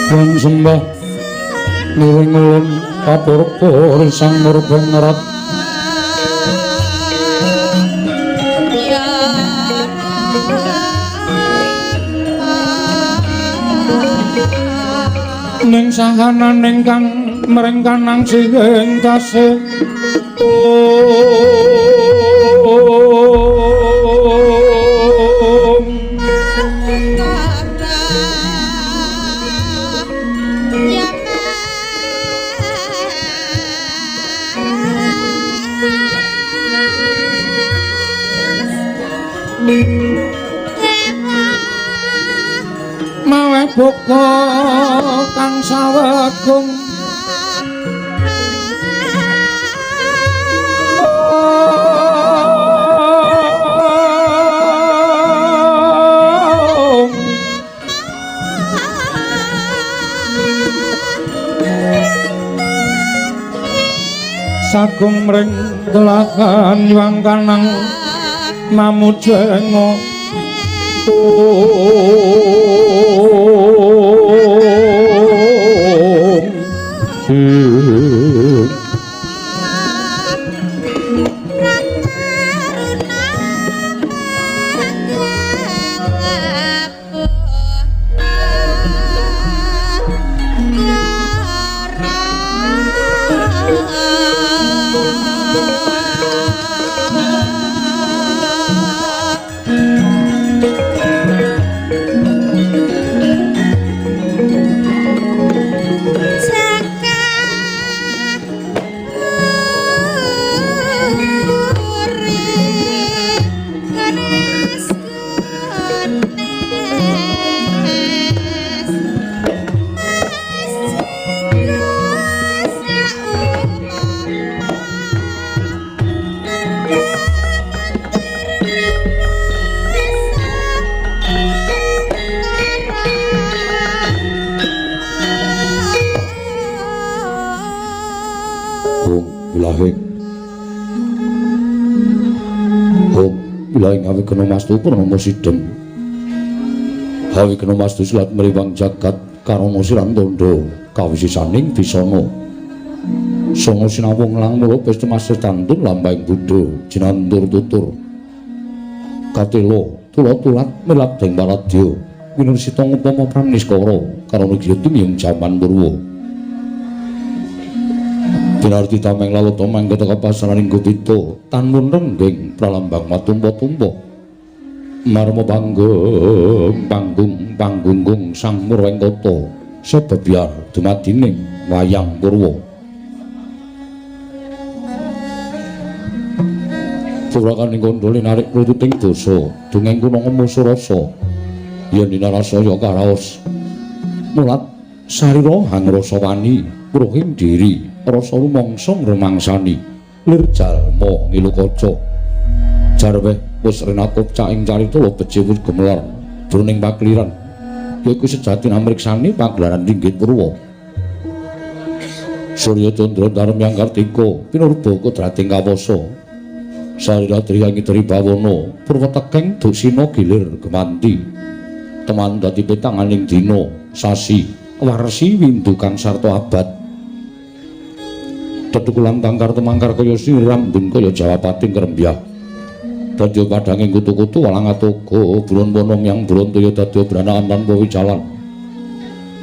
Lan sembah niring ulun kapurpur sang murbengrat. Ning sahananing kang mrengkanang sing kasih. Mawe buka kang sawegung sagung mring telahan yuang kanang mamujengo. Awigena mastu purnama sidem. Awigena mastu silat mriwang jagat karana siran tandha kawisisaning bisana. Sanga sinawung lang mula pesta tantun lampahing buddha jinantur tutur. Katela tula-tulat miladeng waladya winursita ngupama pramniskara karana giya tumiyeng jaman purwa. Binarti tameng lalata manggeta kapasaraning gupita tanmun rengging pralambang matumpa-tumpa marma panggung panggung panggunggung sang murwengkata sebebyar dumadining wayang purwa. Purakaning kandha linarik krututing dosa dongeng kuna ngemusu rasa yen dinarasaya karaos mulat sarira hangrasa wani puruhing diri rasa rumangsa ngrumangsani lir jalma ngilu kaca jarweh wis renakup caing carita beci wis gemelar jroning pakliran yaiku sejati amriksani pagelaran ringgit purwa Surya Candra Darma Yang Kartika pinurba kodrating kawasa sarira triyangi tribawana purwa tekeng dusina gilir gemanti teman dadi petanganing dina sasi warsi windu kang sarta abad tetukulan tangkar temangkar kaya sirambun kaya jawapating krembyah dadya padhanging kutu-kutu walang atoga buron wono yang brontoya dadya branaan tanpa wijalan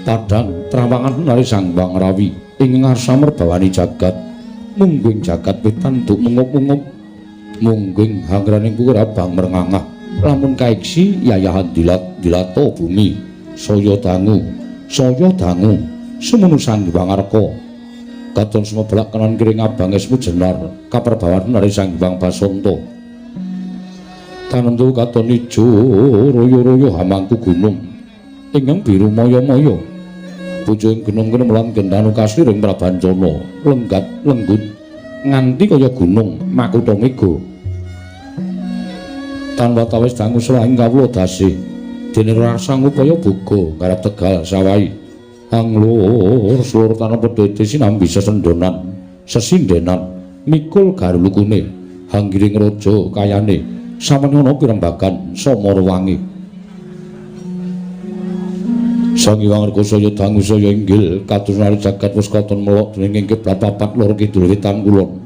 padhang trawangan nari Sang Bang Rawi ing ngarsa merbawani jagat mungguing jagat wetan duk mungup-mungup mungguing hangraning kukur abang merengangah lamun kaiksi yayahan dilat dilato bumi saya dangu sumunu Sang Hyang Arka katon sumebelak kanan kiri ngabang esmu jenar kaperbawan nari Sang Hyang Basanta tanentu katon ijo royo-royo hamangku gunung ingkang biru maya-maya pucuking gunung kenemelan gendanu kasliring Prabancana lenggat lenggut nganti kaya gunung makutha mega tanpa tawis dangu selaing kawula dasih dene rasa ngupaya boga garap tegal sawahi anglur slur tanah pedhete sinambi sesendonan sesindenan mikul garulukune hanggiring raja kayane samenono pirembagan samara wangi. Sang Hyang Rekasa ya dangu saya inggil kados nari jagat wis katon melok dening ing kiblat papat lor kidul wetan kulon.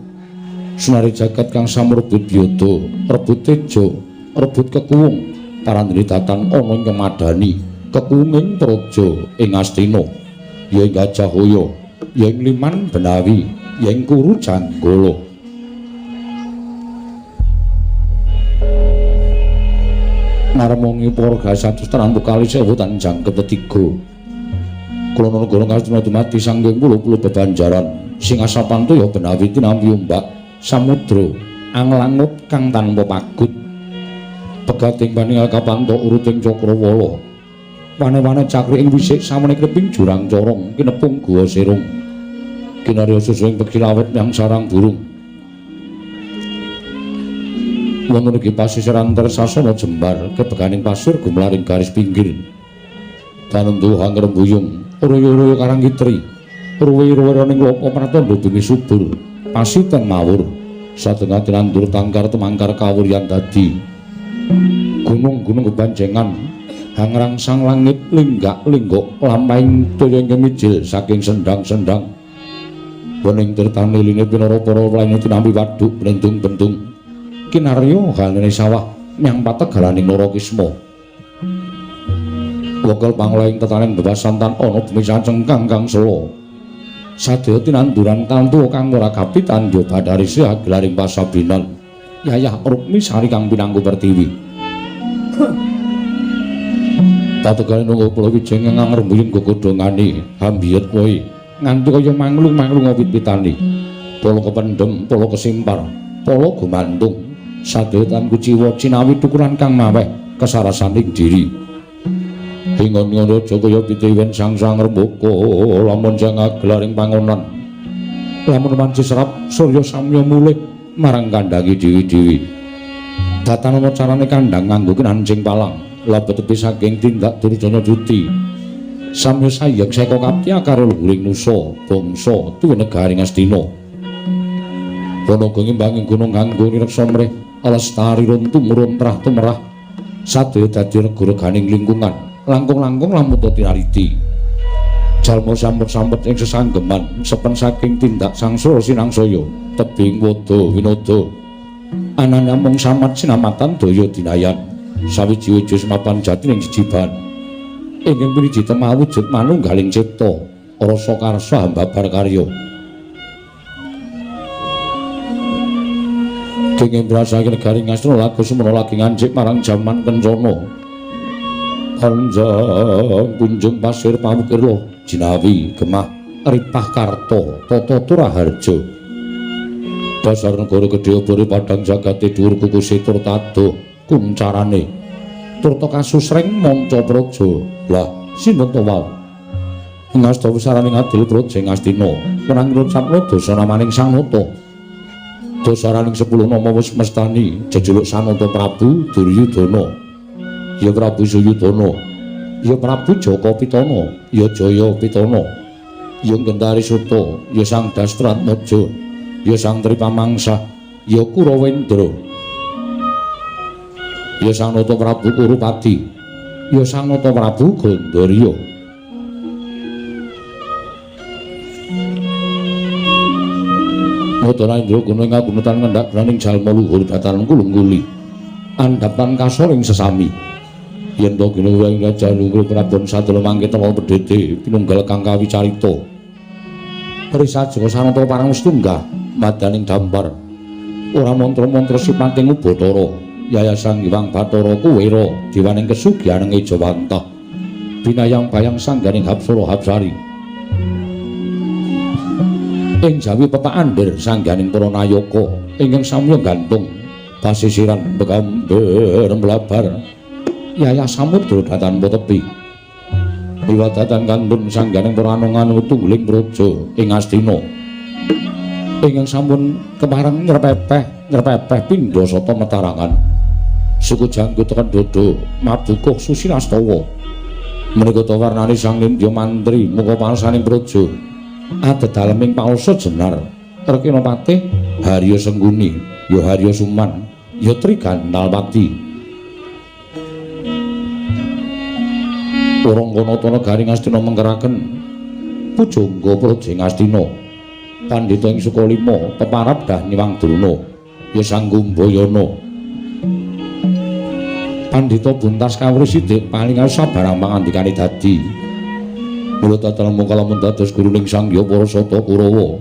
Sunari jagat kang samrebut biyada, rebut teja, rebut kekuwung, parandene datan ana ing kemadani, kekuwunging praja ing Astina, ya ing Gajahaya, ya ing Liman Benawi, ya ing Kuru Janggala. Narmongi para gasatus terantuk kali sewu tan jangkep tetiga. Kulon negara Ngastina dumadi sanggeng pulo-pulo bebanjaran sing asapan toya Benawi tinampi ombak samudra anglangut kang tanpa pagut. Pegating baningal kapanto uruting cakrawala. Wane-wane cakri ing wisik samene kreping jurang corong kinepung guwa serung. Kinarya susu ing pekilawet yang sarang burung. Wonten ugi pasisiran tersasana jembar kebeganing pasir gumlaring garis pinggir. Tanentu hangrembuyung, ruyu-ruyu karang kitri, ruwi-ruwiraning loka pratandha bumi subur, pasiten mawur, satengah tinandur tangkar temangkar kawuryan dadi. Gunung-gunung kebanjengan, hangrangsang langit linggak-linggok lampahing toya ingkang mijil saking sendang-sendang. Wening tirtane line pinara para wlayane tinampi waduk blendung-bendung. Kinarya halene sawah nyang pategalaning Narakisma. Wekel panglaing tetaning bebasan tan ana bumi cengkang kang sela. Sadaya tinanduran tantu kang ora kapitandha badharise agelaring pasabinan. Yayah Rukmi Sari kang pinangku pertiwi. Pategale nunggu pulo wijeng kang ngrembuyung gegodhongane hambiyet kowe nganti kaya manglung-manglung wit-witane. Polo kependhem, polo kesimpar, polo gumantung. Sadaya tan kuciwa cinawi tukuran kang maweh kesarasaning diri. Hingon-hingon raja kaya pitiwen sang-sang rembaka lamun jang agelaring pangonan. Lamun manci serap surya samya mulih marang kandhangi dewi-dewi. Datan ana carane kandhang nganggo kinancing palang lebet tepi saking tindak Durjana Duti. Samya sayek seka kapti karo luhuring nusa bangsa tuwa negari Ngastina. Bonaga ngimbanging gunung kanggo nireksa mrih lestari runtu muruntrah tumerah sadaya dadi rega-reganing lingkungan langkung-langkung lamuta tinariti. Jalma sampet-sampet ing sesanggeman sepen saking tindak sangsara sinangsaya tebing wada winada anane mung samat sinamatan daya dinayan sawiji wujud mapan jati ning jejiban ingkang piniji temah wujud manunggaling cipta rasa karsa hambabar karya. Dingin berasake negari Ngastina lagu semono lagi ngancik marang jaman kencana. Panjang kunjung pasir pamukir loh jinawi gemah ripah karta tata turaharja. Dasar negara gedhe obore padang jagate dhuwur kukuse tur tadoh kuncarane. Turta kasusreng manca praja. Lah sinten to wau? Ngasta wisaraning adil praja Ngastina menang ngucapno dosa namaning Sang Nata. Dosaraning 10 nama wis mestani jejuluk Sanata Prabu Duryudana, ya Prabu Suyudana, ya Prabu Jaka Pitana, ya Jaya Pitana, ya Gendari Suta, ya Sang Dastratmaja, ya Sang Tripamangsa, ya Kurawendra, ya Sang Nata Prabu Kurupati, ya Sang Nata Prabu Gandarya. Nata Indra guna ing kagunetan ngendak braning jalma luhur datan kulung-kuli andhapan kasor ing sesami. Yen to gina ing raja luhur Prabon sadala mangke tama pedhete pinunggal kang kawicarita. Risajaka sanata parang wis tunggah madaning dampar. Ora mantra-mantra sipating Ubathara, Yayasan Hyang Bathara Kuwera diwaning kesugihaning Ejawantah. Binayang bayang sangganing Hapsara Hapsari. Ing jawi pepaandher sangganing para nayaka ingkang samya gantung pasisiran bekamber mlabar yayah samudra datan tepi wiwadatan kantun sangganing para anongan tungguling praja ing Astina ingkang sampun kepareng nyrepepeh pindha sata metarangan suku janggut tekan dodo mabukuh susilastawa menika ta warnane sang nindya mantri muka pansaning praja adedaleming paosa jenar Rekina Patih Harya Sengguni ya Harya Suman ya Trigantalpati. Warangkanata negari Ngastina mengkeraken pujangga praja Ngastina. Pandhita ing Sukalima peparab dah Niwang Drona ya Sanggumbayana. Pandhita buntas kawruh sidik paling sabarang pangandikane dadi. Mula tatal mung kalamun dados guruning Sang Hyang Parasata Kurawa.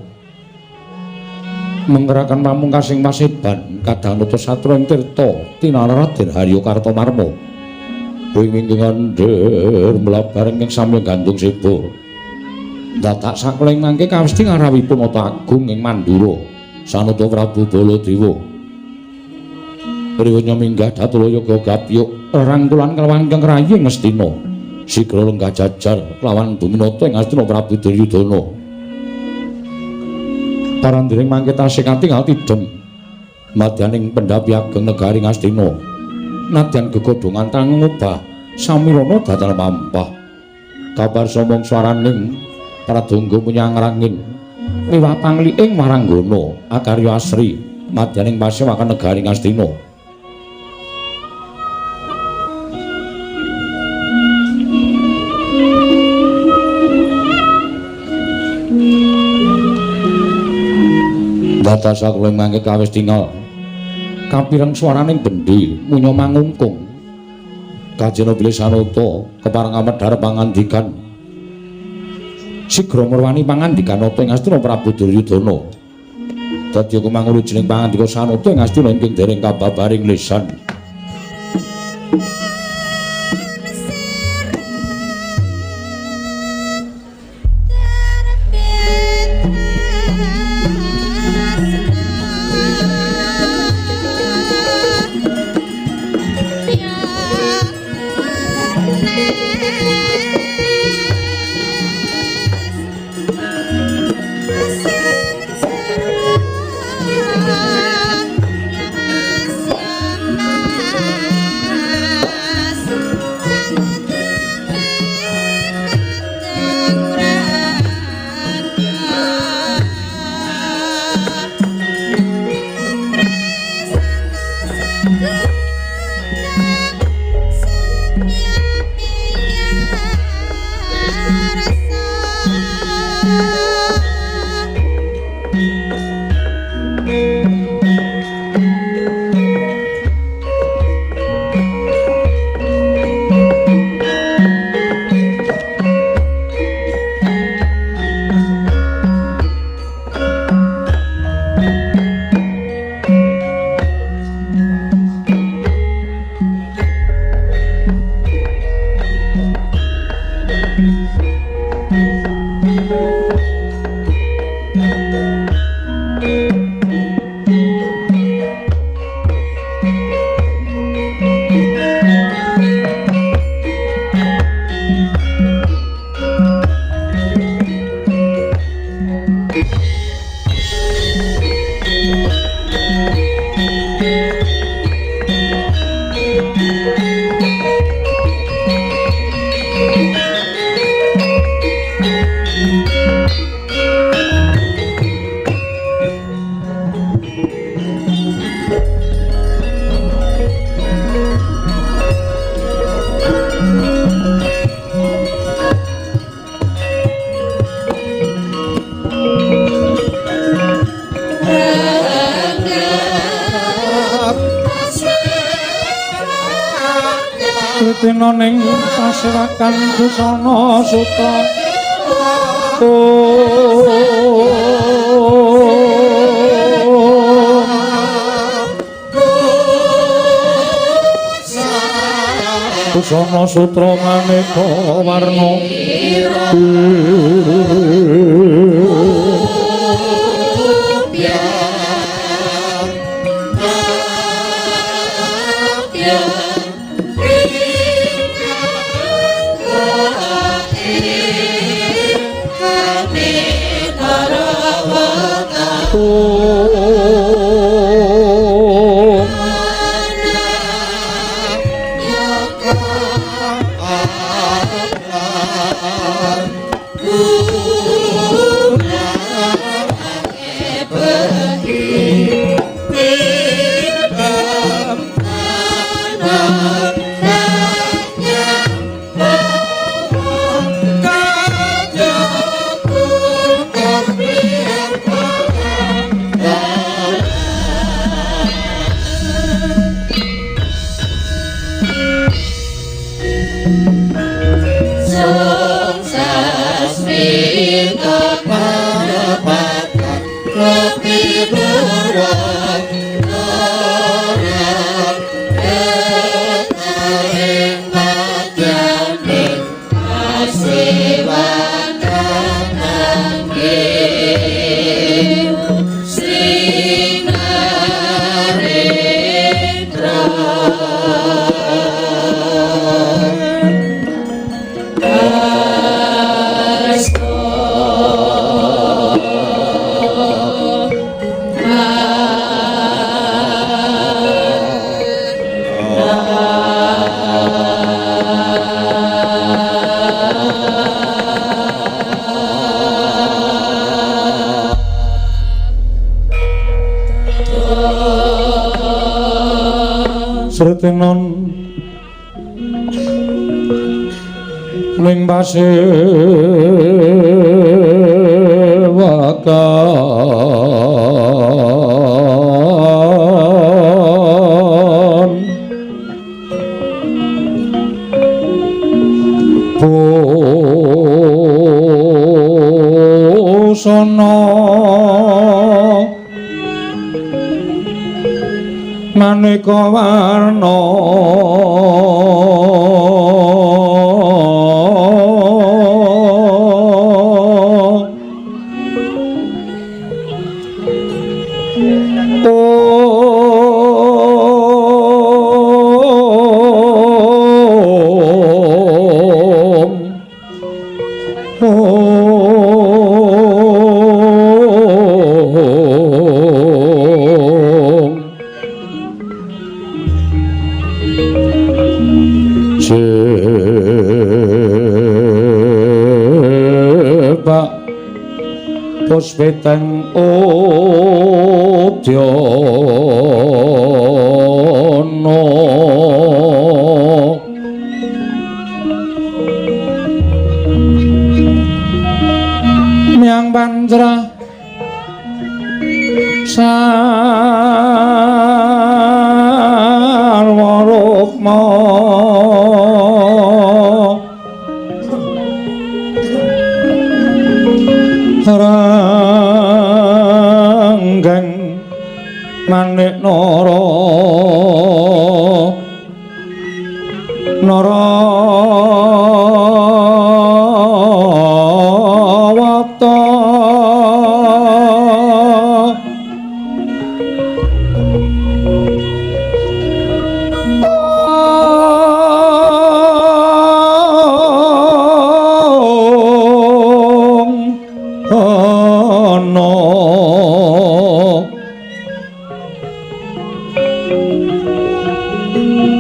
Mengkeraken pamungkasing paseban kadang nata satra ing tirta tinalar Raden Harya Kartomarma. Ing wingking andher mlabar ingkang samya gandung seba. Dadak sakleng mangke kawesti ngarawipun Nata Agung ing Mandura sanata Prabu Baladewa. Riwenya minggah Datulaya gapyuk rangkulan kelawan ingkang rayi Ngastina. Sigra lenggah jajar lawan Buminata ing Astina Prabu Duryudana. Parandiring mangke tasih katingal tidhem madyaning pendhapi ageng negari Ngastina. Nadyan gegodhongan tangobah samirana datal mampah. Kabar somong swaraning pradonga menyang rangin miwah pangliking waranggana akarya asri madyaning pasewakan negari Ngastina. Dados sakula mangke kawis tingal kapireng swaraning bendi munya mangungkung. Kajena bilih sanata kepareng amedhar pangandikan. Sigra merwani pangandikan nata ing Astina Prabu Duryudana. Dadi kumangulu jeneng pangandika sanata ing Astina ingkang dereng kababaring lisan. Tina ning pasewakan busana sutra. Busana sutra maneka warna. Tenon ning pasewakan busana maneka warna Puspiteng udyana Myang Pantra sarwa rukma Ranggeng manik nara nara wata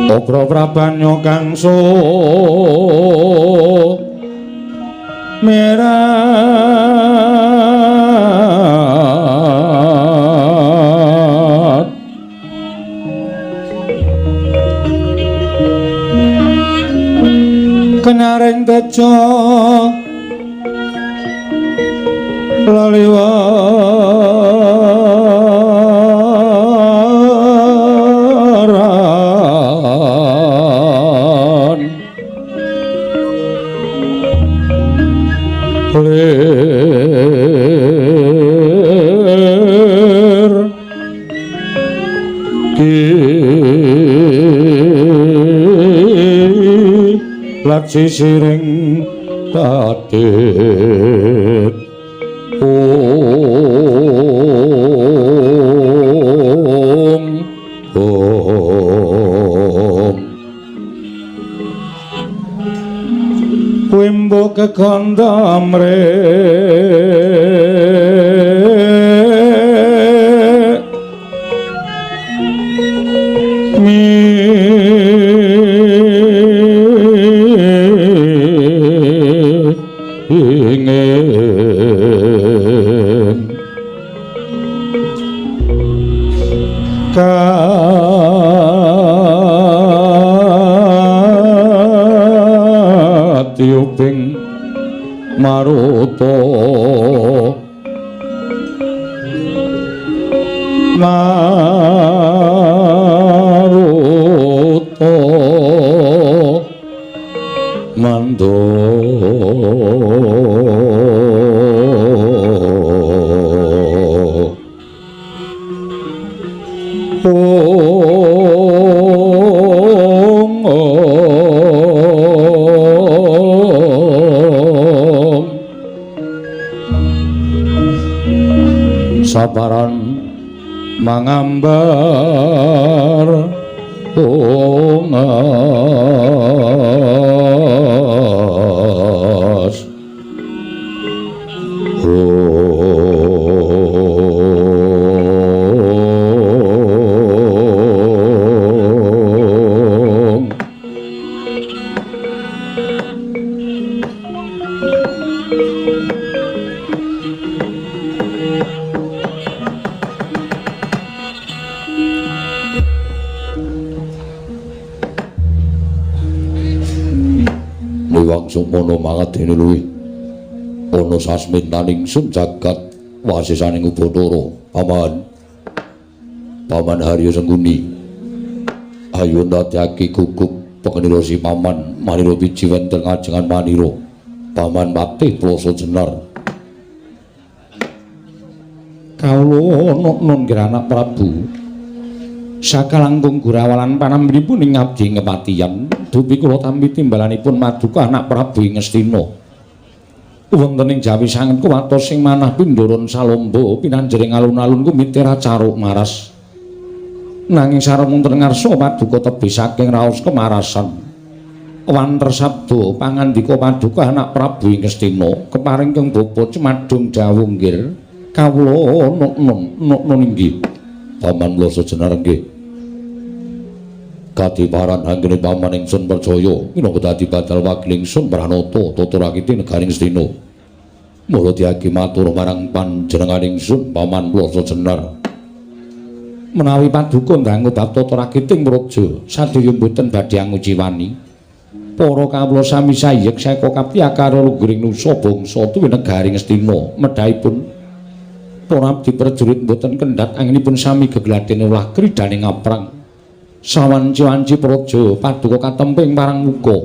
Obra prabanyo kangso merat kenyaring tejo laliwaran lir kilat sisiring tatit om om wimbo kekandamre mingin katiuping maruta maruta mando om om sabaran mangambar ungas om. Sang Sukmana mangadene luwih ana sasmintaning sun jagat wasisaning Ubathara. Paman, Paman Haryo Sengkuni, ayo ndadekake gugup pengenira si Paman manira biji wonten ngajengan manira. Paman Patih Ploso Jenar. Kawula nun anak Prabu. Sakalangkung gurawalan panambinipun ing abdi kepatihan, dupi kula tampi timbalanipun maduka anak Prabu ing Ngastina. Wonten ing Jawi sanget kuwatos sing manah pindharan salomba pinanjering alun-alun kumitera caruk maras. Nanging sareng wonten ngarsa paduka tebih saking raos kemarasan. Wanter sabda pangandika paduka anak Prabu ing Ngastina keparing keng bapa cemadung dawuh nggir kawula nun inggih. Paman Ploso Jenar nggih. Kadiparan anggene paman ingsun percaya minangka dadi badal wakil ingsun Pranata tata rakiti negaring Ngastina. Mula diagi matur marang panjenengan ingsun Paman Ploso Jenar. Menawi paduka ndangu bab tata rakiting praja sadaya mboten badhe anguciwani. Para kawula sami sayek seka kaptiya karo luguring nusa bangsa tuwi negari Ngastina medhahipun para abdi prajurit mboten kendhat anginipun sami gegladhen ulah kridane ngaprang. Sawanci-wanci praja paduka katemping parang muka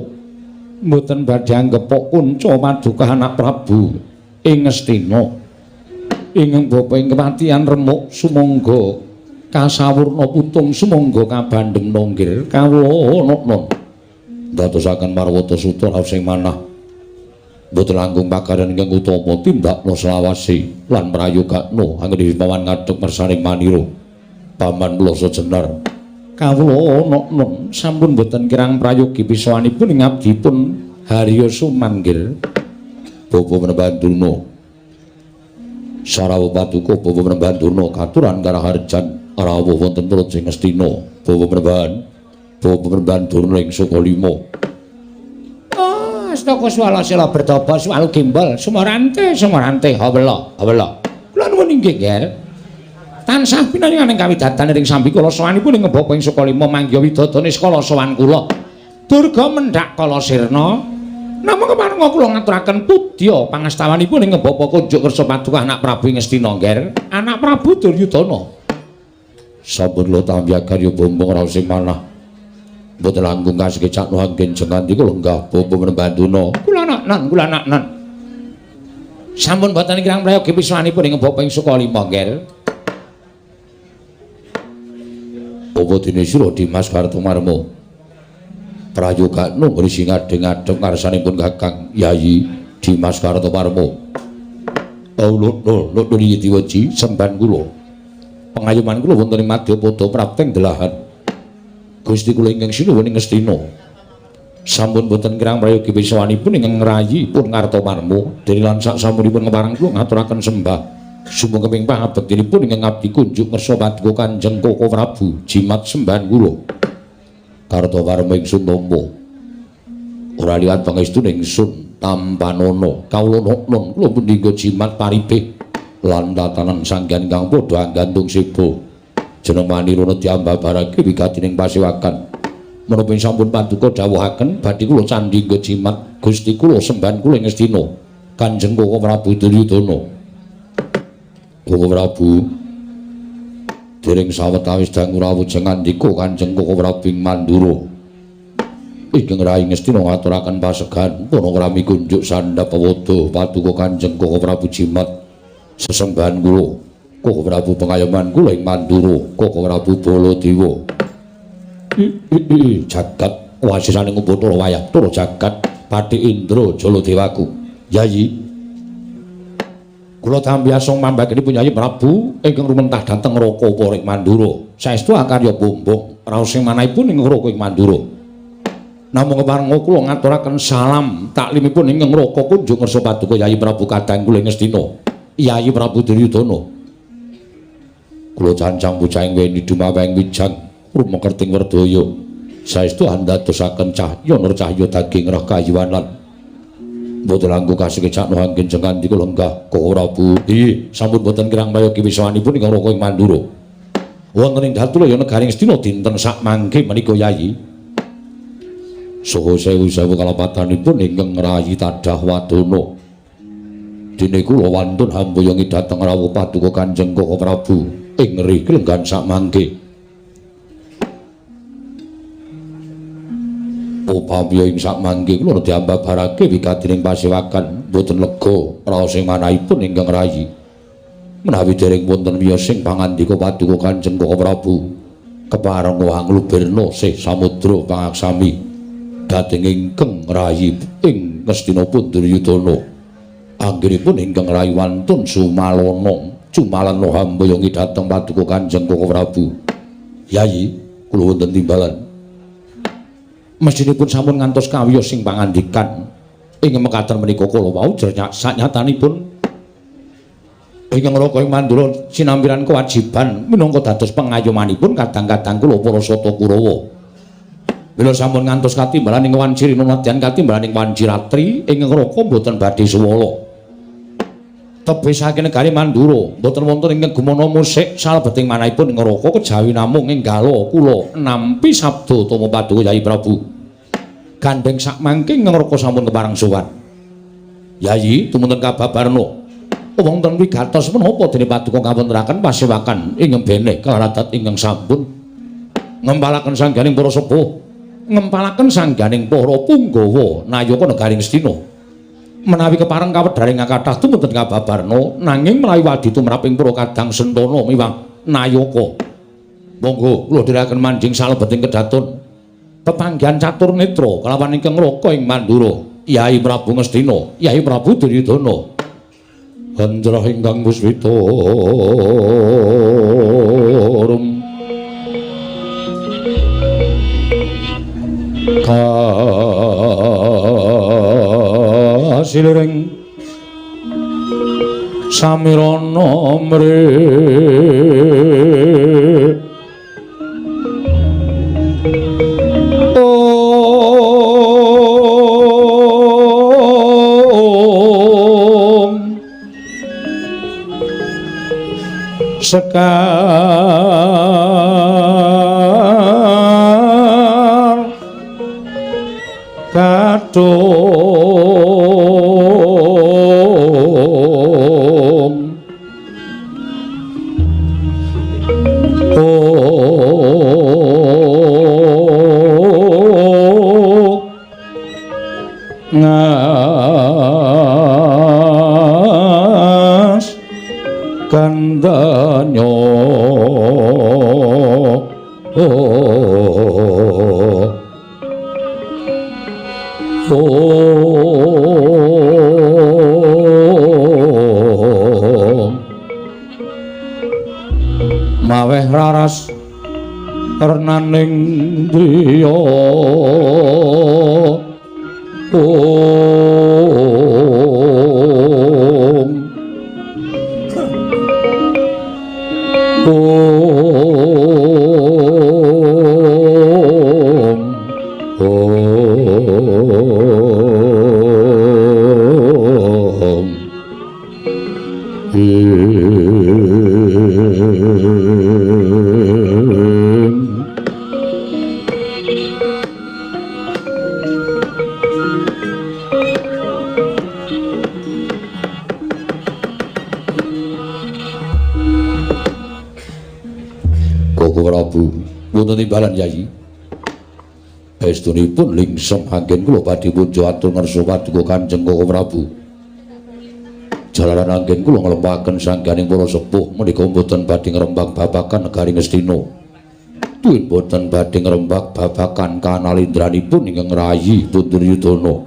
mboten badhe anggepok kunca paduka anak Prabu ing Ngastina. Ingkang bapa ing kepatihan remuk sumangga kasawurna putung sumangga kabandhem nggir kawula nun. Ndadosaken marwata suta raos sing manah mboten langkung pakaryan ingkang utama tindakna selawase lan prayogakna anggene paman ngadhep mersaning manira. Paman Ploso Jenar. Kawula nun sampun mboten kirang prayogi pisawanipun ing abdipun Haryo Sumanggir. Bapa Panembahan Durna. Sarawuh paduka Bapa Panembahan Durna katuran karaharjan rawuh wonten praja Ngastina. Bapa Panembahan, Bapa Panembahan Durna ing Sukalima. Astaka swala sila bertapa swalu gembol sumorante sumorante hawela hawela. Kula nuwun inggih, Nger. Tansah pinangan ing kawidatan ing sambikala sowanipun ing Bapa ing Sukalima manggiha widodone skala sowan kula. Durga mendhak kala sirna. Namung keparenga kula ngaturaken pudya pangastawanipun ing Bapa kunjuk kersa paduka anak Prabu ing Ngastina, Nger. Anak Prabu Duryudana. Sampun kula tampi karya bombong raos sing manah. Mboten langkung kasekecakno anggen jengandika lenggah Bapa Panembahan Durna. Kula nak-nan, kula nak-nan. Sampun boten kirang prayogi pisawanipun ing Bapa ing Sukalima, Nger. Apa dene sira Dimas Kartomarma? Prayogakno ngrisi ngadeg-ngadeg ngarsanipun Kakang Yayi Dimas Kartomarma. Lho, lho, lho diwaji semban kula. Pengayuman kula wonten ing Madyapada prapteng delahan. Gusti kula ingkang sinuwun ing Ngastina. Sampun boten kirang prayogi pisawanipun ingkang ngrayi pun Kartomarma. Dene lan sak sampunipun kepareng kula ngaturaken sembah. Sumangga ping pangabektinipun ingkang abdi kunjuk ngersa paduka Kanjeng Koko Prabu jimat sembahan kula. Kartomarma ingsun tampa. Ora liwat pangestune ingsun tampanana. Kawula nun kula pundhingga jimat paribih lan tatanan sanggan ingkang padha anggantung seba. Jeneng manirana diambabarake wigatining pasewakan. Menapa sampun paduka dawuhaken badhe kula candhingga jimat Gusti kula sembahan kula ing Ngastina. Kanjeng Koko Prabu Duryudana. Koko Prabu dereng sawetawis dangu rawuh jengandika Kanjeng Koko Prabu ing Mandura. Ingkang rayi Ngastina ngaturaken pasegan para krami kunjuk sandhap pewadha paduka Kanjeng Koko Prabu jimat sesembahan kula. Koko Prabu pengayoman kula ing Mandura, Koko Prabu Baladewa. Jagat wasisaning Upacara wayah tur jagat Patih Indra Jaladewaku. Yayi kula tampi asung pambagenipun Yayi Prabu ingkang rumentah dhateng Raka Upara ing Mandura. Saestu akarya bombong raos sing manahipun ing Raka ing Mandura. Namung keparenga kula ngaturaken salam taklimipun ingkang Raka kunjung ngersa paduka Yayi Prabu kadang kula ing Ngastina. Yayi Prabu Duryudana. Kula cancang bocah ing weni dumaweng wijang rumekerting werdaya. Saestu andadosaken cahya nur cahya daging roh kayuwanan. Mboten langkung kasekecakno anggen jengandika lenggah Koko Prabu. Inggih, sampun boten kirang prayogi wisawanipun ingkang Raka ing Mandura. Wonten ing Datulaya negaring Ngastina dinten sak mangke menika Yayi. Saha sewu-sewu kalepatanipun ingkang rayi tadah wadana. Dene kula wantun hamboyongi dhateng rawuh paduka Kanjeng Koko Prabu ing ngriki lenggan sakmangke. Upami ing sakmangke kula diambabarake wigatining pasewakan boten lega raos ing manahipun ingkang rayi. Menawi dereng wonten wiyos sing pangandika paduka Kanjeng Koko Prabu kepareng anglubirna sih samudra pangaksami dhateng ingkang rayi ing Ngastina Duryudana. Anggenipun ingkang rayi wantun sumalana cumalana hamboyongi dhateng paduka Kanjeng Koko Prabu. Yayi, kula wonten timbalan. Mestinipun sampun ngantos kawiyos sing pangandikan ing mekaten menika kala wau sanyatanipun ingkang Raka ing Mandura sinampiran kewajiban minangka dados pengayomanipun kadang-kadang kula para Sata Kurawa. Mila sampun ngantos katimbalan ing wanci rina nadyan katimbalan ing wanci ratri ingkang Raka boten badhe suwala. Tebih saking negari Mandura boten wonten ingkang gumana musik salebeting manahipun ing Raka kejawi namung enggala kula nampi sabda utama paduka Yayi Prabu. Gandheng sakmangke ingkang Raka sampun kepareng sowan. Yayi tumunten kababarna wonten wigatos menapa dene paduka kawontenaken pasewakan ingkang beneh kalarat ingkang sampun ngempalaken sangganing para sepuh, ngempalaken sangganing para punggawa nayaka negari Ngastina. Menawi kepareng kawedharing kathah tumunten kababarna nanging menawi wadi tumrap ing para kadang sentana miwah nayaka. Monggo kula dherekaken manjing salebeting kedaton pepanggihan catur netra kalawan ingkang Raka ing Mandura, Yai Prabu Ngastina, Yai Prabu Duryudana. Hendra ingkang puswita rum kasiliring samirana mre sekar kadung ngas kandanyo maweh raras renaning driya Wonten timbalan Yayi. Estunipun lingsem anggen kula badhe puja atur ngersa paduka Kanjeng Koko Prabu. Jalaran anggen kula nglempaken sangganing para sepuh menika mboten badhe ngrembak babagan negari Ngastina. Tuwin boten badhe ngrembak babagan kanalindranipun ingkang rayi Duryudana.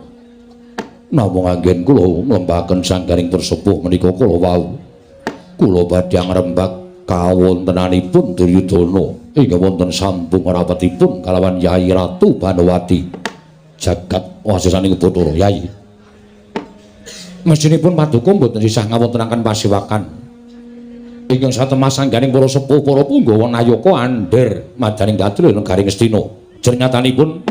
Namung anggen kula nglempaken sangganing persepuh menika kala wau. Kula badhe ngrembak kawontenanipun Duryudana ingkang wonten sambung rapetipun kalawan Yayi Ratu Banowati. Jagat wasesaning Bathara Yayi. Mestinipun paduka mboten sisah ngawontenaken pasewakan. Ingkang satemah sangganing para sepuh para punggawa nayaka andher madaning kadri negari Ngastina. Jernyatanipun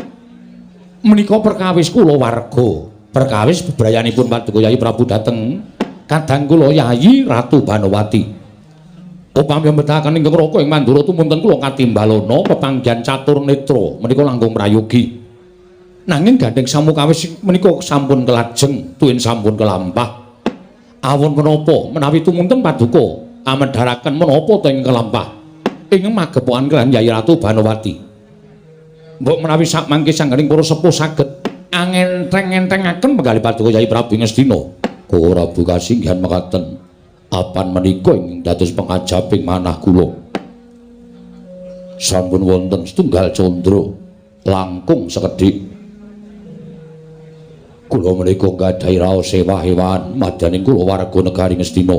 menika perkawis kula warga, perkawis bebrayanipun paduka Yayi Prabu dhateng kadang kula Yayi Ratu Banowati. Upami mbetahaken ingkang Raka ing Mandura tumunten kula katimbalana pepanggihan catur netra menika langkung prayogi. Nanging gandheng samukawis menika sampun kelajeng tuwin sampun kelampah. Awon menapa menawi tumunten paduka amedharaken menapa ta ing kelampah ing magepokan kaliyan Yai Ratu Banowati. Mbok menawi sakmangke sangganing para sepuh saged angentheng-enthengaken penggalih paduka Yai Prabu Ngastina. Koko Prabu kasinggihan mekaten apan menika ing dados pengajaping manah kula. Sampun wonten setunggal candra langkung sekedhik. Kula menika nggadahi raos ewah-ewahan madyaning kula warga negari Ngastina.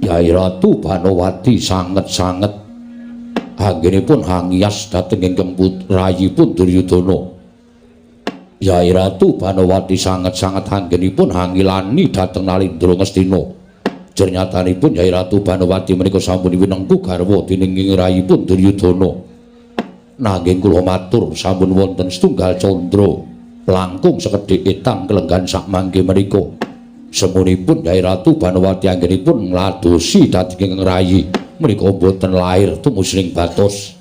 Yai Ratu Banowati sanget-sanget anggenipun hangiyas dhateng ingkang putrayipun Duryudana. Yai Ratu Banowati sanget-sanget anggenipun hangilani dhateng Nalindra Ngastina. Jernyatanipun Yai Ratu Banowati menika sampun winengku garwa dening ing rayipun Duryudana. Nanging kula matur sampun wonten setunggal candra langkung sekedhik etang kelenggan sakmangke menika. Semunipun Yai Ratu Banowati anggenipun ngladosi dhateng ingkang rayi menika boten lair tumusring batos.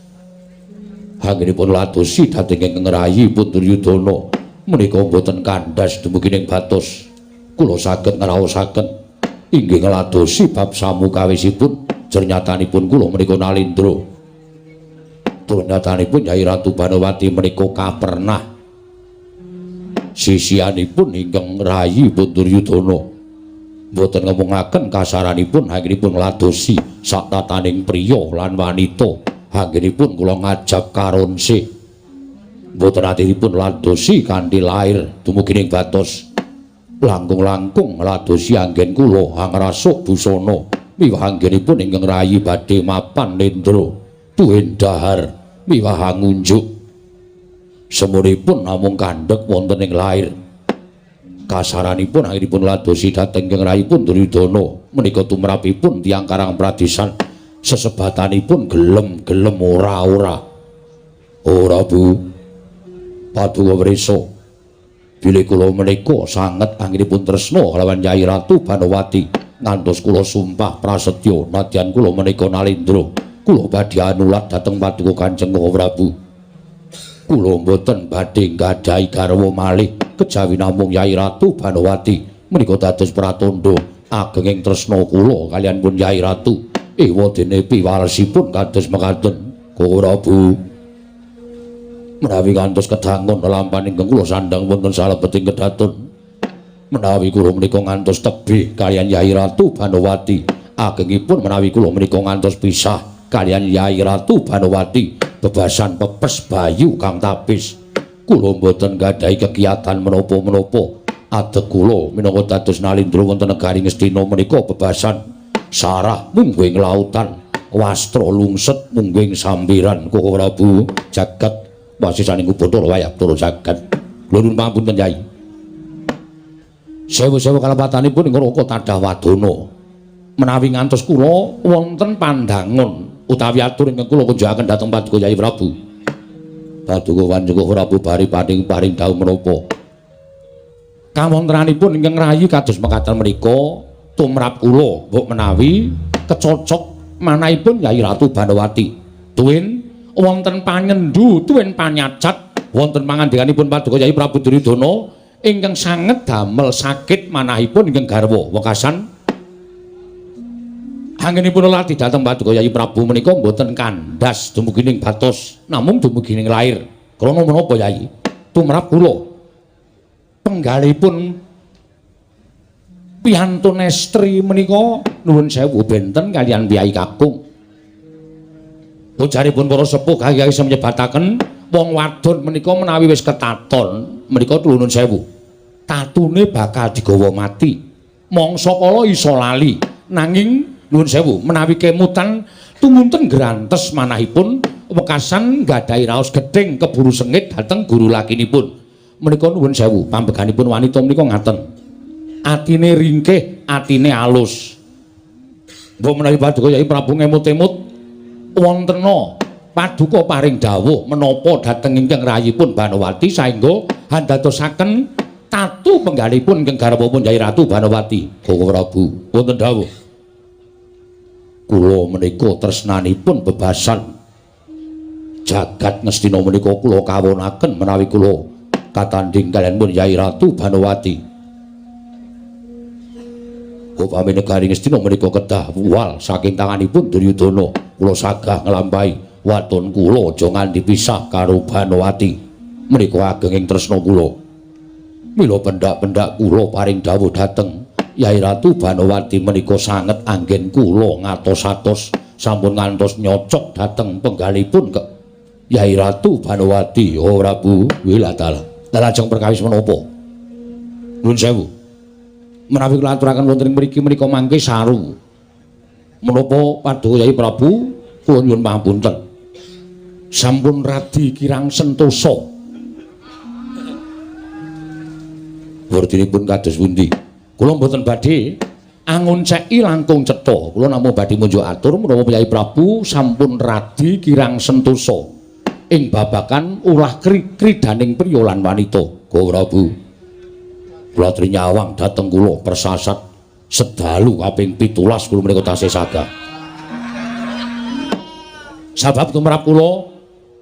Anggenipun ngladosi dhateng ingkang rayi pun Duryudana menika boten kandhas dumugi ing batos. Kula saged ngraosaken inggih ngladosi bab samukawisipun jernyatanipun kula menika Nalindra. Turnyatanipun Yai Ratu Banowati menika kapernah sisianipun ingkang rayi pun Duryudana mboten ngomongaken kasaranipun anggenipun ngladosi satataning priya lan wanita. Anggenipun kula ngajab karonse mboten atinipun ladosi kanthi lair dumugi ing batos. Langkung-langkung ngladosi anggen kula angrasuk busana miwah anggenipun ingkang rayi badhe mapan nendra tuwin dahar miwah ngunjuk. Semunipun namung kandhek wonten ing lair. Kasaranipun anggenipun ladosi dhateng ingkang rayipun Duryudana menika tumrapipun tiyang Karang Pradisan sesebatanipun gelem-gelem ora-ora. Ora Bu, paduka wrisa bilih kula menika sanget anggenipun tresna kalawan Yai Ratu Banowati ngantos kula sumpah prasetya nadyan kula menika Nalindra kula badhe anulat dhateng paduka Kanjeng Prabu. Kula mboten badhe nggadahi garwa malih kejawi namung Yai Ratu Banowati menika dados pratandha agenging tresna kula kaliyan pun Yai Ratu. Ewa dene piwalesipun kados mekaten. Koko Prabu, menawi ngantos kedangon lelampahan ingkang kula sandhang wonten salebeting kedaton, menawi kula menika ngantos tebih kaliyan Yai Ratu Banowati, agengipun menawi kula menika ngantos pisah kaliyan Yai Ratu Banowati bebasan pepes bayu kang tapis, kula mboten nggadahi kegiatan menapa-menapa. Adeg kula minangka dados Nalindra wonten negari Ngastina menika bebasan sarah mungguing lautan, wastra lungset mungguing sambiran. Koko Prabu, jagat wasisaning Bathara Wayabdara jagat. Kula nuwun pangapunten Yai. Sewu-sewu kalepatanipun ing Raka tadah wadana. Menawi ngantos kula wonten pandangon utawi atur ingkang kula kunjungaken dhateng paduka Yai Prabu. Paduka Kanjeng Prabu bari paring paring dawuh menapa? Kawontenanipun ingkang rayi kados mekaten menika tumrap kula mbok menawi kecocok manahipun Yai Ratu Banowati. Tuwin wonten panyendu, tuwin panyacat wonten pangandikanipun paduka Yai Prabu Duryudana ingkang sanget damel sakit manahipun ingkang garwa wekasan. Anggenipun lati dhateng paduka Yai Prabu menika mboten kandhas dumugi ning batos, namung dumugi ning lair. Krana menapa Yai? Tumrap kula penggalipun piyantun estri menika nuwun sewu benten kaliyan piyai kakung. Ujaripun para sepuh kaya isa nyebataken wong wadon menika menawi wis ketaton menika nuwun sewu tatune bakal digawa mati. Mangsa kala iso lali, nanging nuwun sewu menawi kemutan tumunten grantes manahipun wekasan nggadahi raos gething keburu sengit dhateng guru lakinipun. Menika nuwun sewu pambeganipun wanita menika ngaten. Atine ringkih, atine alus. Mbok menawi paduka Yai Prabu ngemut-emut wontena paduka paring dawuh menapa dhateng ingkang rayipun Banowati saengga handadosaken tatu penggalipun ingkang garwapun Yai Ratu Banowati. Koko Prabu wonten dawuh. Kula menika tresnanipun bebasan jagat Ngastina menika kula kawonaken menawi kula Katandhing kaliyan pun Yai Ratu Banowati. Upami negari Ngastina menika kedah wuwal saking tanganipun Duryudana. Kula sagah nglampahi waton kula aja nganti pisah karo Banowati. Menika agenging tresna kula. Mila pendak-pendak kula paring dawuh dhateng Yai Ratu Banowati menika sanget anggen kula ngatos-atos sampun ngantos nyocok dhateng penggalipun ke Yai Ratu Banowati. Oh Prabu Wilatala. Lajeng perkawis menapa? Nuwun sewu. Menawi kula aturaken wonten ing mriki menika mangke saru. Menapa paduka Yai Prabu kula nyuwun pangapunten. Sampun radi kirang sentosa. Wurdinipun kados pundi? Kula mboten badhe angonceki langkung cetha. Kula namung badhe munjuk atur menapa Yai Prabu sampun radi kirang sentosa ing babagan ulah kridaning priya lan wanita. Go Prabu. Kula trinyawang dhateng kula persasat sedalu kaping 17 kula menika tasih sagah. Sabab tumrap kula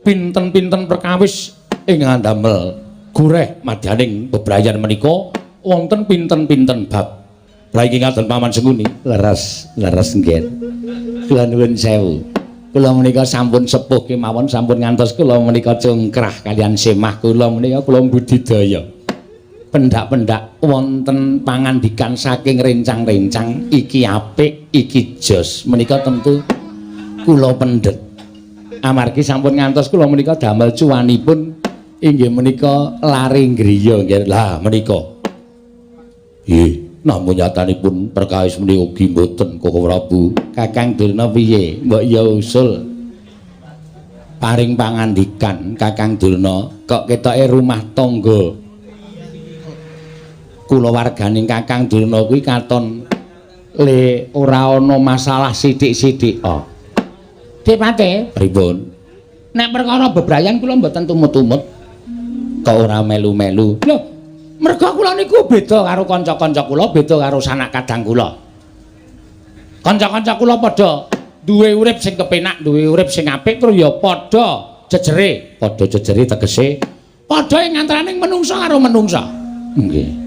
pinten-pinten perkawis ing ngandamel gureh madyaning bebrayan menika wonten pinten-pinten bab. Lah iki ngaten Paman Sengkuni. Leres, leres nggih. Kula nuwun sewu. Kula menika sampun sepuh kemawon, sampun ngantos kula menika cungkrah kaliyan semah kula menika kula budidaya. Pendak-pendak wonten pangandikan saking rencang-rencang iki apik, iki jos. Menika tentu kula pendhet. Amargi sampun ngantos kula menika damel cuwanipun inggih menika lare griya nggih. Lah menika. Nggih, namung nyatanipun perkawis menika ugi mboten Koko Prabu. Kakang Durna piye? Mbok ya usul paring pangandikan Kakang Durna, kok ketoke rumah tangga kulawarganing Kakang Durna kuwi katon le ora ana masalah sithik-sithik. Oh. Dipate pripun? Nek perkara bebrayan kula mboten tumut-tumut. Kok ora melu-melu? Lho, merga kula niku beda karo kanca-kanca kula, beda karo sanak kadang kula. Kanca-kanca kula padha duwe urip sing kepenak, duwe urip sing apik, terus ya padha jejere. Padha jejere tegese padha ing antaraning menungsa karo menungsa. Nggih.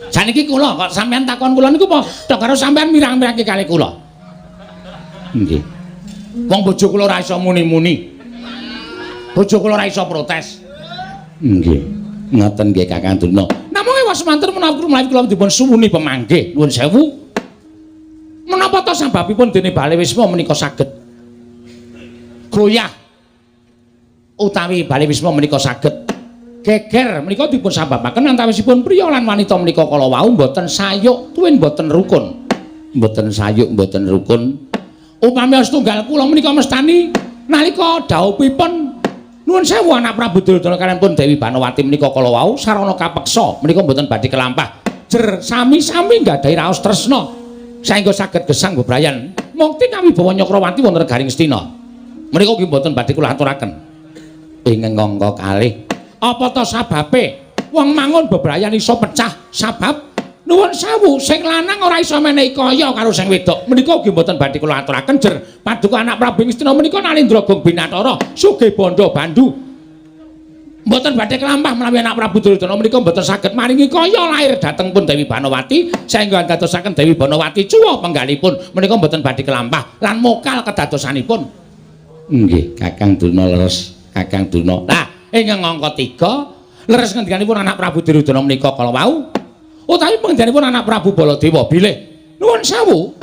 Saniki kula kok sampean takon kula niku padha karo sampean mirang-mirangke kali kula. Nggih. Wong bojo kula ora iso muni-muni. Bojo kula ora iso protes. Nggih. Ngoten nggih Kakang Durna. Namung ewas manten menawi kula dipun suwuni pemanggih. Nuwun sewu. Menapa ta sababipun dene Bale Wisma menika saged goyah utawi Bale Wisma menika saged geger menika dipun sababaken antawisipun priya lan wanita menika kala wau mboten sayuk tuwin mboten rukun. Mboten sayuk mboten rukun. Upami setunggal kula menika mestani nalika dhawuhipun nuwun sewu anak Prabu Duryudana kaliyan pun Dewi Banowati menika kala wau sarana kapeksa menika mboten badhe kelampah. Jer sami-sami nggadahi raos tresna saengga saged gesang bebrayan mukti kawibawa Nyakrawati wonten Garing Astina. Menika ugi mboten badhe kula aturaken. Ing angka kalih apa ta sababe wong mangun bebrayan iso pecah sabab nuwun sewu sing lanang ora iso menehi kaya karo sing wedok menika ugi mboten badhe kula aturaken. Jer paduka anak Prabu Ngastina menika Nalendra Gong Binatara sugih bandha bandu mboten badhe kelampah menawi anak Prabu Duryudana menika mboten saged maringi kaya lair dhateng pun Dewi Banowati saengga andadosaken Dewi Banowati cuwa penggalipun menika mboten badhe kelampah lan mokal kedadosanipun. Nggih Kakang Durna leres Kakang Durna. Lah ing angka 3 leres ngendikanipun anak Prabu Duryudana menika kala wau utawi pengendikanipun anak Prabu Baladewa bilih nuwun sewu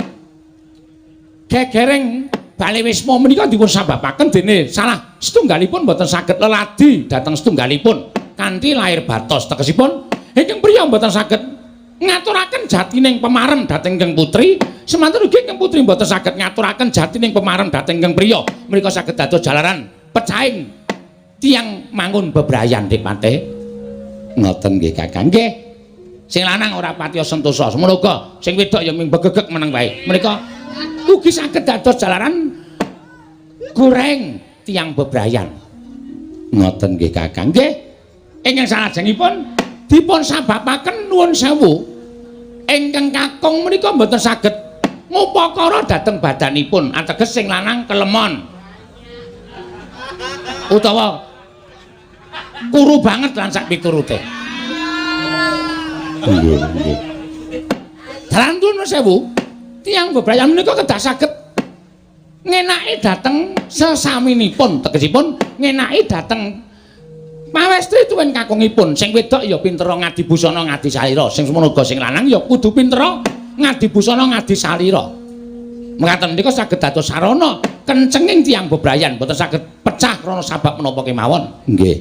gegereng Bale Wisma menika dipun sababaken dene salah setunggalipun mboten saged leladi dhateng setunggalipun kanthi lair batos tegesipun ingkang priya mboten saged ngaturaken jatining pemarem dhateng ingkang putri semanten ugi ingkang putri mboten saged ngaturaken jatining pemarem dhateng ingkang priya menika saged dados jalaran pecahing tiyang mangun bebrayan Dipate. Ngoten nggih Kakang. Nggih. Sing lanang ora patiya sentosa, semono uga sing wedok ya ming begegeg meneng wae. Menika ugi saged dados jalaran goreng tiyang bebrayan. Ngoten nggih Kakang. Nggih. Ingkang salajengipun dipun sababaken nuwun sewu ingkang kakung menika mboten saged ngupakara dhateng badanipun, ateges sing lanang kelemon utawa Kuru banget lan sak piturute. Nggih, nggih. Dalan nuwun sewu, tiyang bebrayan menika kedah saged ngenaki dhateng sesaminipun, tegesipun ngenaki dhateng pawestri tuwin kakungipun. Sing wedok ya pintera ngadi busana ngadi salira, sing semono uga sing lanang ya kudu pintera ngadi busana ngadi salira. Mekaten menika saged dados sarana kencenging tiyang bebrayan, boten saged pecah krana sabab menapa kemawon. Nggih.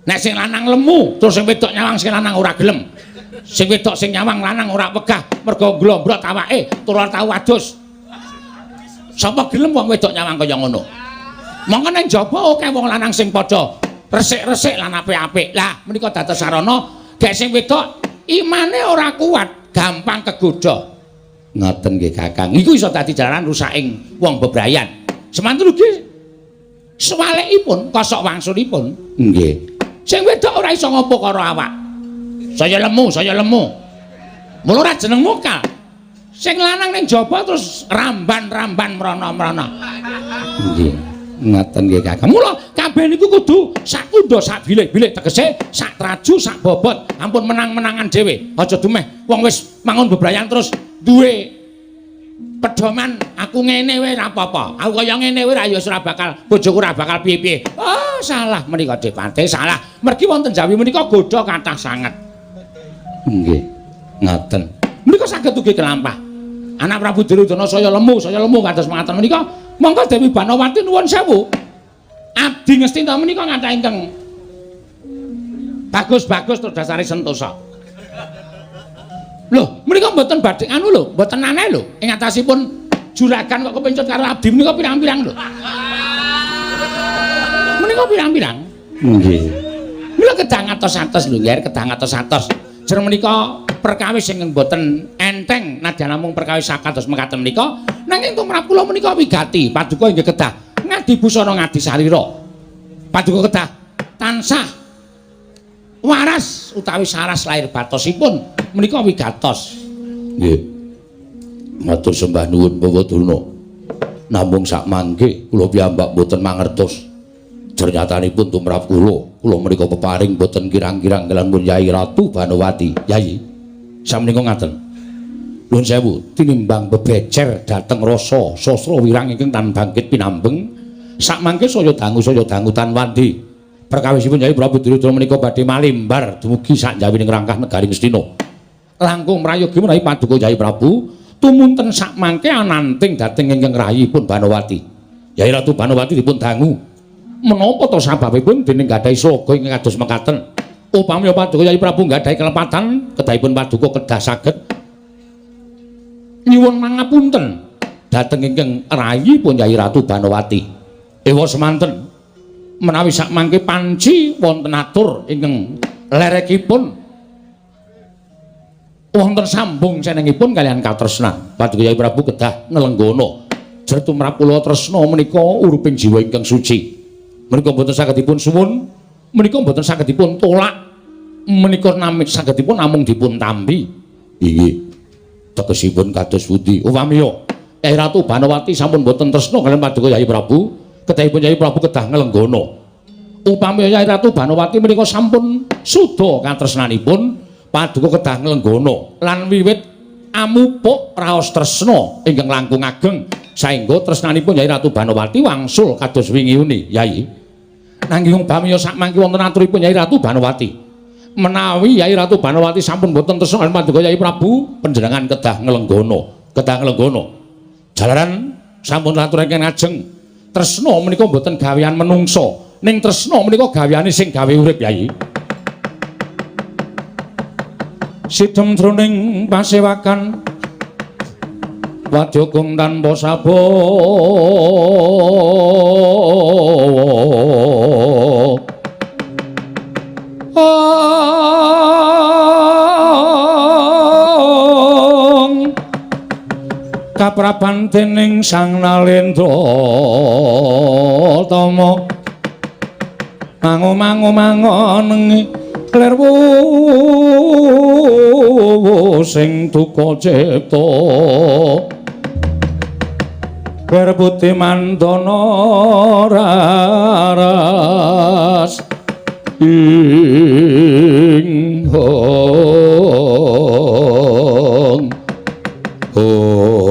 Nek sing lanang lemu, terus sing wedok nyawang sing lanang ora gelem. Sing wedok sing nyawang lanang ora wegah mergo glombrot awake tur ora tau adus. Sapa gelem wong wedok nyawang kaya ngono? Mongko ning jaba akeh wong lanang sing padha resik-resik lan apik-apik. Lah menika dados sarana gek sing wedok imane ora kuat, gampang kegodha. Ngoten nggih Kakang. Iku iso dadi jalaran rusaking wong bebrayan. Semanten ugi swalikipun, kosok wangsulipun. Nggih. Sing wedok ora iso ngopo karo awak. Saya lemu, saya lemu. Mula ora jeneng mokal. Sing lanang ning jaba terus ramban-ramban mrana-mrana. Nggih. Ngoten nggih Kakang. Mula kabeh niku kudu sak kundha sak bilih-bilih, tegese sak traju sak bobot, ampun menang-menangan dhewe. Aja dumeh wong wis mangun bebrayan terus duwe pedoman aku ngene wae ora apa-apa. Aku kaya ngene wae ra ya ora bakal bojoku ora bakal piye-piye. Oh, salah menika Depate, salah. Mergi wonten Jawi menika godha kathah sanget. Nggih. Ngoten. Menika saged ugi kelampah. Anak Prabu Duryudana saya lemu kados mangaten menika. Monggo Dewi Banowati nuwun sewu. Abdi Ngastina menika kathah ingkang bagus-bagus terus dasare sentosa. Lho, menika mboten badhe anu lho, mboten aneh lho. Ing atasipun juragan kok kepencut karo abdi menika pirang-pirang lho. Menika pirang-pirang. Nggih. Mila kedah ngatos-atos lho, nggih, kedah ngatos-atos. Jer menika perkawis ingkang mboten enteng nadyan namung perkawis sakados mekaten menika, nanging tumrap kula menika wigati paduka inggih kedah ngadi busana ngadi sarira. Paduka kedah tansah waras utawi saras lahir batosipun menika wigatos. Nggih. Matur sembah nuwun Bapak Durna. Namung sak mangke kula piyambak mboten mangertos. Jernyatanipun tumrap kula, kula menika peparing mboten kirang-kirang kaliyan pun Yai Ratu Banowati. Yai, samenika ngaten. Nuwun sewu, tinimbang bebecer dhateng rasa sastra wirang ingkang tan bangkit pinambeng, sak mangke saya dangu tan wandi. Perkawisipun Yai Prabu Duryudana menika badhe malimbar dumugi sak jawining rangkah negari Ngastina. Langkung prayogi menawi paduka Yai Prabu tumunten sak mangke ananting dhateng ingkang rahipun Banowati. Yai Ratu Banowati dipun dangu. Menapa to sababipun dening gadhahi sloga ingkang kados mekaten? Upami paduka Yai Prabu gadhahi kelepatan, kedahipun paduka kedah saged nyuwun mangapunten dhateng ingkang rahipun Yai Ratu Banowati. Ewa semanten menawi sak mangke panci wonten atur ingkang lerekipun wonten sambung senengipun kaliyan katresnan. Paduka Yai Prabu kedah nglenggana. Jer tumrap kula tresna menika uruping jiwa ingkang suci. Menika mboten saged dipun suwun, menika mboten saged dipun tolak, menika namung sagedipun namung dipun tampi. Inggih. Tegesipun kados pundi? Upamiya Yai Ratu Banowati sampun mboten tresna kaliyan paduka Yai Prabu, kedahipun Yai Prabu kedah nglenggana. Upami Yai Ratu Banowati menika sampun suda katresnanipun, paduka kedah nglenggana lan wiwit amupuk raos tresna ingkang langkung ageng saengga tresnanipun Yai Ratu Banowati wangsul kados wingi uni, Yai. Nanging upami sak mangke wonten aturipun Yai Ratu Banowati, menawi Yai Ratu Banowati sampun boten tresna kaliyan paduka Yai Prabu, panjenengan kedah nglenggana, kedah nglenggana. Jalaran sampun aturaken ngajeng, tresna menika mboten gawean menungsa, ning tresna menika gaweane sing gawe urip, Yai. Sidem jroning pasewakan wadyagung tanpa sabawa. Kaprapan dening Sang Nalendra Tama mangu-mangu mangonengi lirwu sing duka cipta lir putih mandana raras. Ing hong hong.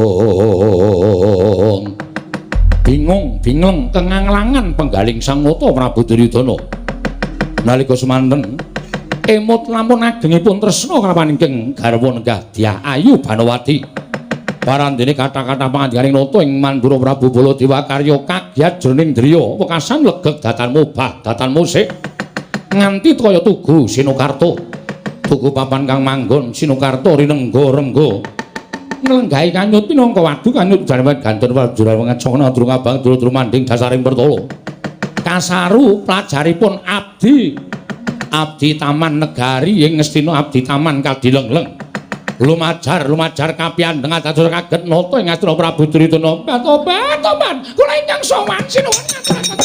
Bingung bingung kenganglangan penggaling Sang Nata Prabu Duryudana. Nalika semanten emut lamun agengipun tresna kalawan ingkang garwa nenggah Dyah Ayu Banowati. Parandene kathah-kathah pangandikaning nata ing Mandura Prabu Baladewa karya kagyat jroning driya wekasan legeg datan mubah datan musik nganti kaya tugu Sinokarta. Tugu papan kang manggon Sinokarta rinengga rengga. Nglenggahi kanyut pinangka wadu kanyut jarwan gantur wajura ngacana durung abang durung manding dasaring pertala. Kasaru plajaripun abdi abdi taman negari ing Ngastina abdi taman Kadilengleng. Lumajar lumajar kapiyandheng dados kaget nata ing Ngastina Prabu Duryudana. Tobat tobat kula ingkang sowan sinuwun ngaturaken.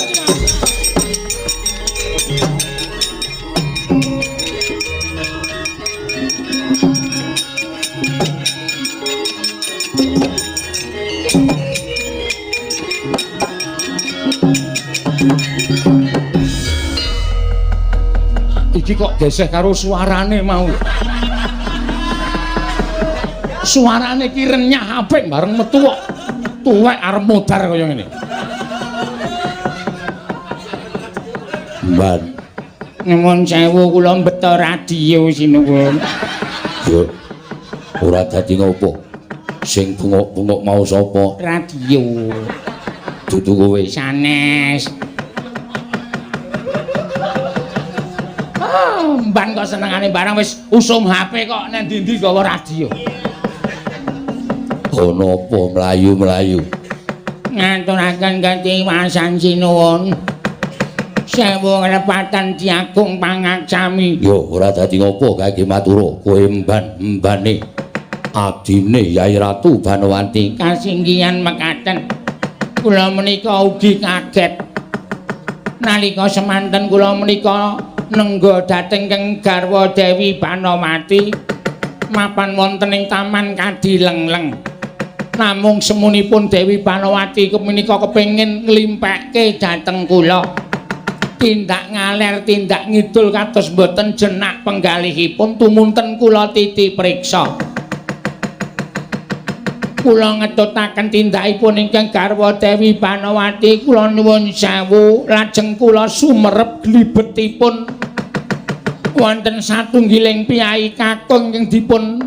Iki kok geseh karo suarane mau. Suarane iki renyah apik bareng metu kok tuwek arep modar kaya ngene. Mban. Nuwun sewu kula mbeta radio sinuwun. Yo. Ora dadi ngopo. Sing bunguk-bunguk mau sapa? Radio. Dudu kowe. Sanes. Mban kok senengane barang wis usum HP kok nang ndi-ndi gawa radio. Ana apa mlayu-mlayu? Ngaturaken katiwasan sinuwun. Sewu nglepatan Ki Agung pangaksami. Yo ora dadi ngopo kage matura kowe mban mbane abdine Yai Ratu Banowati. Kasinggihan mekaten. Kula menika ugi kaget. Nalika semanten kula menika nengga dhateng keng garwa Dewi Banowati mapan wonten ing Taman Kadilengleng. Namung semunipun Dewi Banowati menika kepengin nglimpekke dhateng kula. Tindak ngaler tindak ngidul kados mboten jenak penggalihipun tumunten kula titi priksa. Kula ngetutaken tindakipun ingkang garwa Dewi Banowati kula nuwun sewu lajeng kula sumerep glibetipun wonten satunggiling piyai kakung ingkang dipun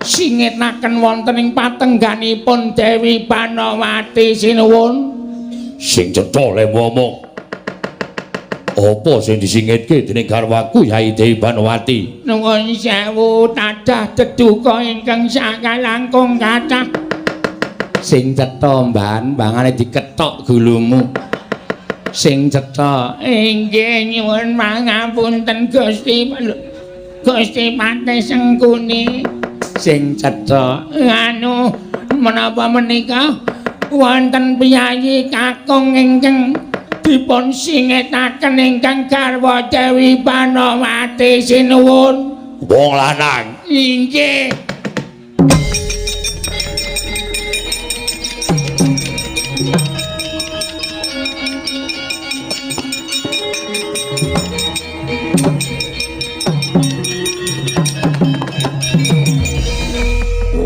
singetaken wonten ing patengganipun Dewi Banowati sinuwun. Sing cetha le ngomong. Apa sing disingitke dening garwaku Yai Dewi Banowati? Nuwun sewu tadah deduka ingkang sakalangkung kathah. Sing cetha mban bangane dikethok gulumu. Sing cetha inggih nyuwun pangapunten Gusti Gusti Patih Sengkuni. Sing cetha anu menapa menika wonten piyayi kakung ingkang dipun singetaken ingkang garwa Dewi Banowati sinuwun. Wong lanang inggih.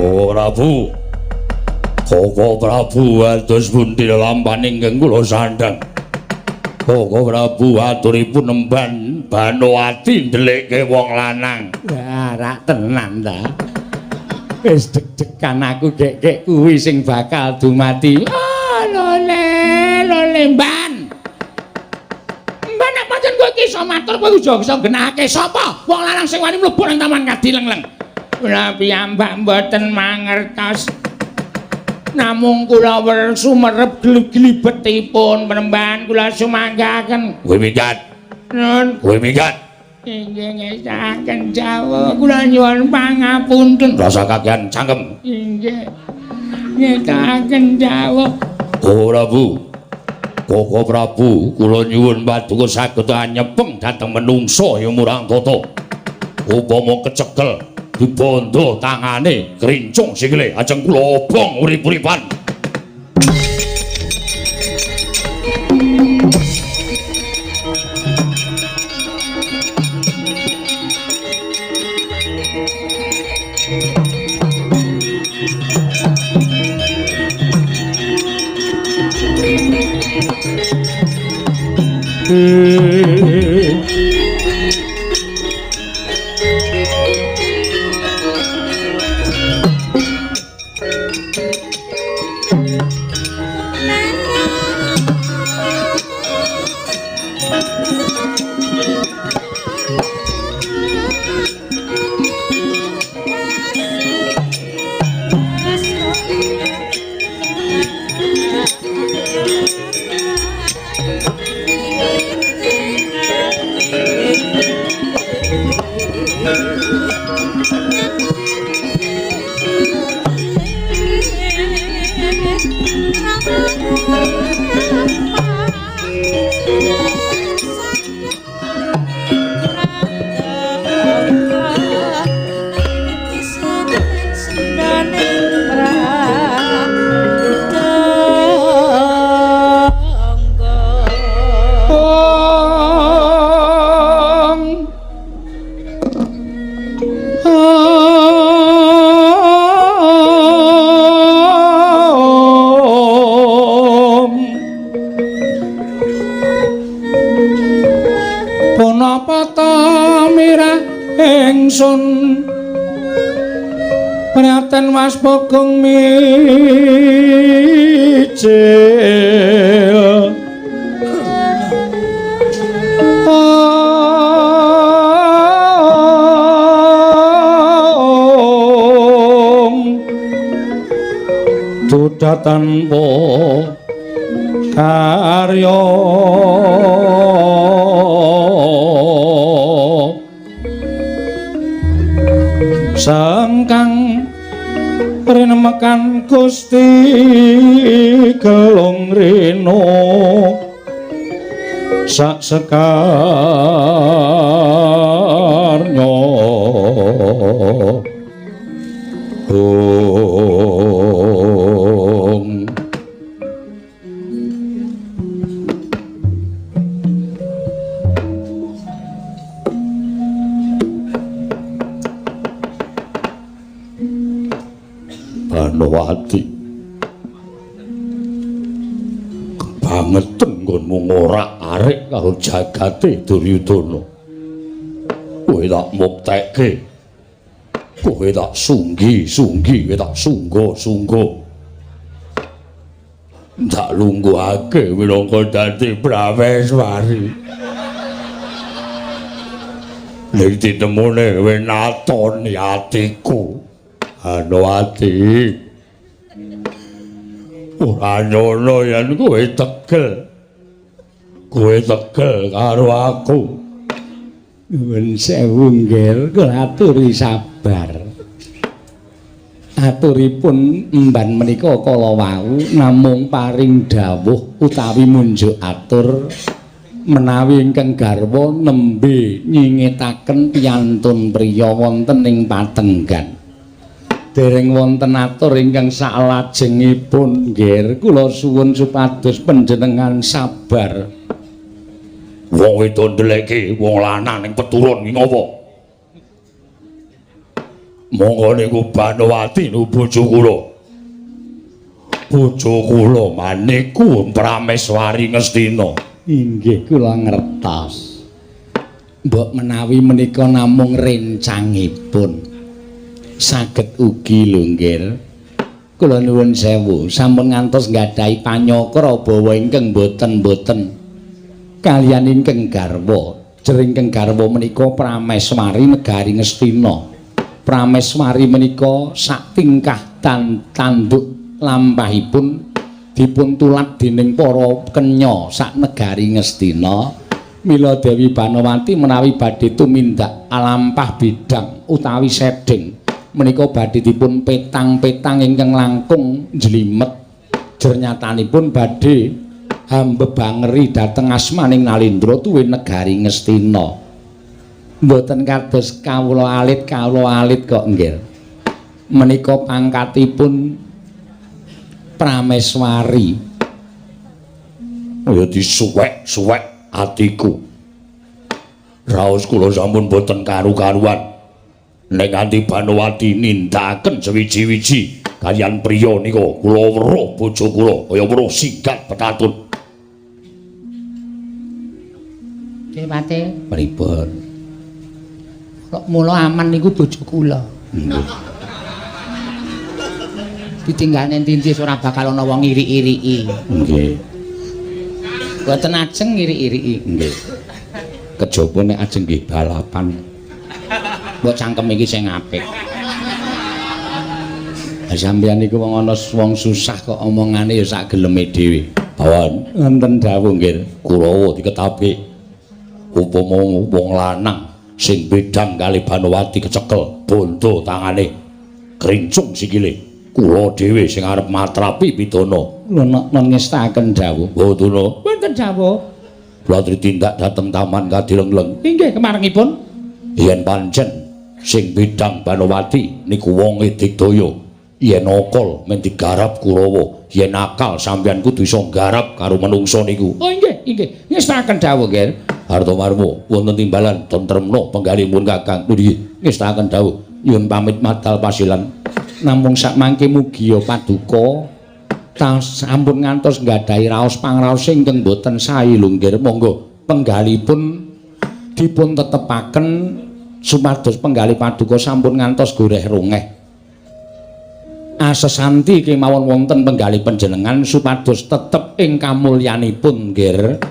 Oh Prabu, Koko Prabu ados pundi lampaning ingkang kula sandhang. Koko Prabu aturipun emban Banowati ndelikke wong lanang. Wah, rak tenan ta. Wis deg-degan aku gek-gek kuwi sing bakal dumati. Oh, lole, lole mban. Mban nek pancen kowe iki iso matur kowe iso genahake sapa wong lanang sing wani mlebu nang Taman Kadilengleng. Kula piyambak mboten mangertos. Namung kula sumerep glibetipun penemban kula sumanggaken. Kowe minggat. Nun. Kowe minggat. Inggih ngesaken jawah kula nyuwun pangapunten. Rasa kakean cangkem. Inggih. Ngesaken jawah. Oh Prabu. Koko Prabu kula nyuwun paduka saged anyepeng dhateng menungsa ya murang tata. Upama kecekel dibondo tangane krincung sikile ajeng kula obong urip-uripan. Ingsun Praten Mas Pogong mijil Om duda tanpa karya sangkang rinemekan Gusti Gelung Rena sak sekarnya. Om Banowati, kebangetan nggonmu ngorak-arik karo jagate Duryudana. Kowe tak muktekke, kowe tak sunggi-sunggi, kowe tak sungga-sungga. Tak lungguhake minangka dadi Prameswari. Ning ditemune kowe natoni atiku. Banowati, ora nyono yen kowe tegel. Kowe tegel karo aku. Nuwun sewu nggih, kula aturi sabar. Aturipun emban menika kala wau namung paring dawuh utawi munjuk atur menawi ingkang garwa nembe nyingetaken piyantun priya wonten ing patenggan. Dereng wonten atur ingkang saklajengipun nggih, kula suwun supados panjenengan sabar. Wong wedok ndeleke wong lanang ning peturun iki ngopo? Monggo niku Banowati nu bojo kula. Bojo kula maniku Prameswari Ngastina. Inggih kula ngertos. Mbok menawi menika namung rencangipun. Saged ugi lho nggih. Kula nuwun sewu, sampun ngantos nggadahi panyakra bawa ingkang boten-boten kaliyan ingkang garwa. Jer ingkang garwa menika Prameswari negari Ngastina. Prameswari menika sak tingkah tanduk lampahipun dipun tulat dening para kenya sak negari Ngastina. Mila Dewi Banowati menawi badhe tumindak alampah bidang utawi sedeng menika badhe dipun petang-petang ingkang langkung njlimet. Jernyatanipun badhe hambebangeri dhateng asmaning Nalindra tuwin negari Ngastina. Mboten kados kawula alit kok nggih. Menika pangkatipun Prameswari. Ya disuwek-suwek atiku. Raos kula sampun boten karu-karuan. Nek nganti Banowati nindakaken sewiji-wiji kaliyan priya nika kula weruh bojo kula kaya weruh singgat petatun. Dewate pripun? Kok mula aman niku bojo kula. Nggih. Ditinggal endi-endi ora bakal ana wong iri-iriki. Nggih. Mboten ajeng iri-iriki. Nggih. Kejaba nek ajeng nggih balapan. Mbok cangkem iki sing apik. Lah sampeyan niku wong ana wong susah kok omongane ya sak geleme dhewe. Bawon wonten dawuh nggih, Kurawa diketapik. Upama wong lanang sing bedang kali Banowati kecekel bondo tangane krincung sikile. Kula dhewe sing arep matrapi pidana. Lha nek ngestaken dawuh. Mboten. Wonten dawuh. Kula tindak dhateng taman Kadilengleng. Inggih kemarengipun. Yen pancen sing bidang Banowati niku wonge digdaya. Yen akal men digarap Kurawa, yen akal sampeyan kudu iso nggarap karo menungsa niku. Oh inggih, inggih. Ngestaken dawuh nggih. Artomarmo wonten timbalan tentremna penggalipun Kakang. Nggih, ngestaken dawuh. Nyuwun pamit madal pasilan. Namung sakmangke mugi ya paduka sampun ngantos nggadahi raos pangraos ingkang boten sae lho nggih. Monggo penggalipun dipun tetepaken supados penggalih paduka sampun ngantos goreh rongeh. Asesanti kemawon wonten penggalih panjenengan supados tetep ing kamulyanipun nggih.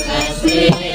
Kasih.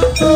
Thank you.